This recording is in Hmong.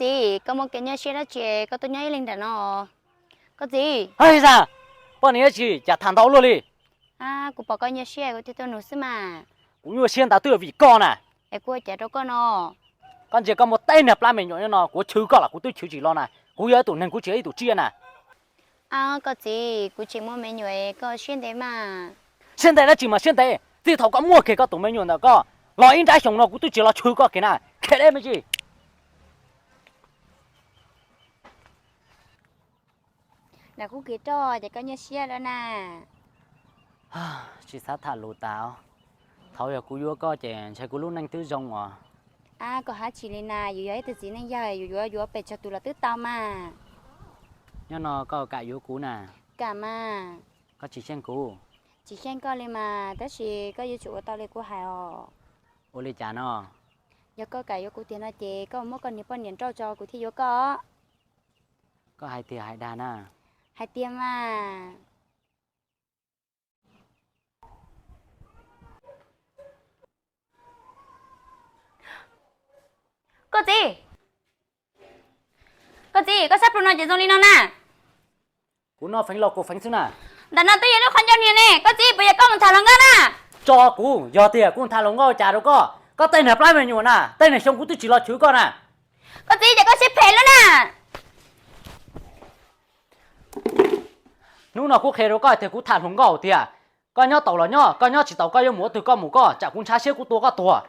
txiv, koj muaj kev nyuaj siab dab tsi koj tuaj nyob ib leeg nram no? Koj txiv. Hais tias poj niam dab tsi cas tham ntau luaj li? Kuv pom koj nyuaj siab kuv thiaj tuaj nug xwb mas. Kuv nyuaj siab ntawd twb yog vim koj na. Es kuv ua cas rau koj no? Koj ntsia koj muaj tej niag plab me nyuam nyob no, kuv chwv koj los kuv twb chwv tsis los na. Kuv yog ib tug neeg kuv tsis yog ib tug tsiaj na. Koj txiv, kuv tsis muaj me nyuam, koj siab ntev mas. Siab ntev dab tsi mas siab ntev, txij thaum koj muaj kiag koj tus me nyuam ntawm koj los ib nrab xyoo no kuv twb tsis los chwv koj kiag na. Khe deb me ntsis. Nram qub kev roj ces koj nyuaj siab lawm na. Tsis xav tham lus tas. Thaum yog kuv yuav koj ces ntshai kuv lub neej twb zoo os. Koj hais tsis li na, yus yog ib tug txiv neej yawg, yus yuav yuav pes tsawg tus los twb tau mas. Nyob no koj kam yuav kuv na? Kam mas. Koj tsis xyeej kuv? Tsis xyeej koj li mas, tab sis koj yuav tsum ua tau li kuv hais os. Ua li cas no? Yog koj kam yuav kuv tiag no ces koj muab koj niag poj niam nrauj tso kuv thiaj yuav koj. Koj hais tiag hais dag na? Hais tiag mas. Koj txiv, koj txiv, koj sab plhu no ces zoo li no na. Kuv noj feev los kuv feev xwb na. Ntawm no twb yog lub qhov ncauj niag ne, koj txiv, puas yog koj mus tham hluas nkauj na? Tso kuv, yog tiag kuv mus tham hluas nkauj cas rau koj? Koj tej niag plab me nyuam na, tej niag xyoo kuv twb tsis los chwv koj na. Koj txiv, ces koj siab phem lawm na. Hnub no kuv qhia rau koj tias kuv tham hluas nkauj tiag. Koj nyob taus los nyob, koj nyob tsis taus koj yuav mus ua twg koj mus koj, tsam kuv ntshav siab kuv tua koj tuag.